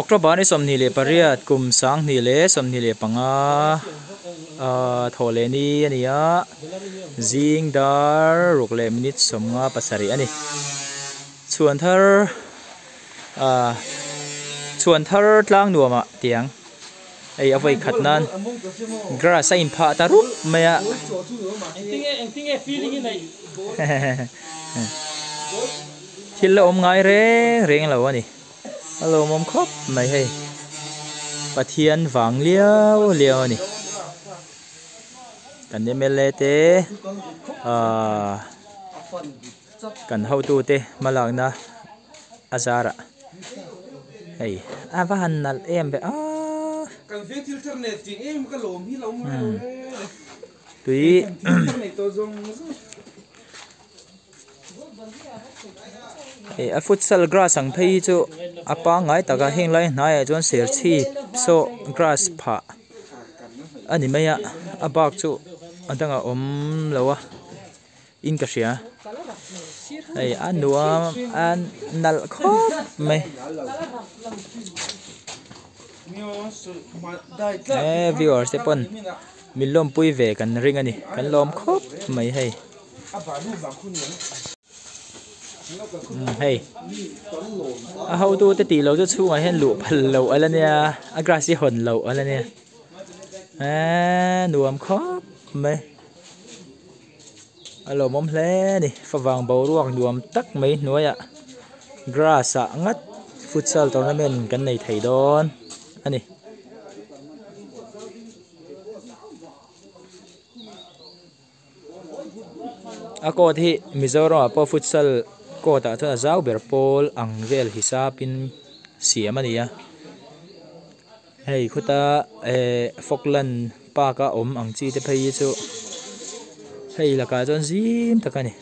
October ni 28 kum 2025 ahh thawh leh ni a ni a zing dar ruk leh minute 57 a ni chhuan thar ahh chhuan thar tlang nuam ah tiang hei a vawi khat nan grass a inphah ta rup mai a thil la awm ngai reng reng lo a ni a lawmawm khawp mai hei Pathian vang liau liau a ni kan mla te ahh kan hotute hmalakna a zarah hei a va han nalh em ve aaa tui hei a futsal grass ang phei hi chu a pangngai tak a heng lai hnaiah chuan serchhip saw grass phah a ni mai a a bak chu a dangah a awm lo a. In ka hria hei a nuam a nalh khawp mai he viewers te pawn min lawmpui ve kan ring a ni kan lawm khawp mai hei hei a hotu te tih loh chu chhungah hian luh phal loh a la nia a grass hi hawn loh a la nia eee nuam khawp mai. A lawmawm hle a ni favang boruak nuam tak mai hnuaiah grass ah ngat futsal tournament kan nei thei dawn a ni. A court hi Mizoram ah pawh futsal court ah chuan a zau ber pawl ang vel hisapin siam a ni a. Hei khuta ehh Falkland park a awm ang chi te phei hi chu hei lakah chuan zim tak a ni.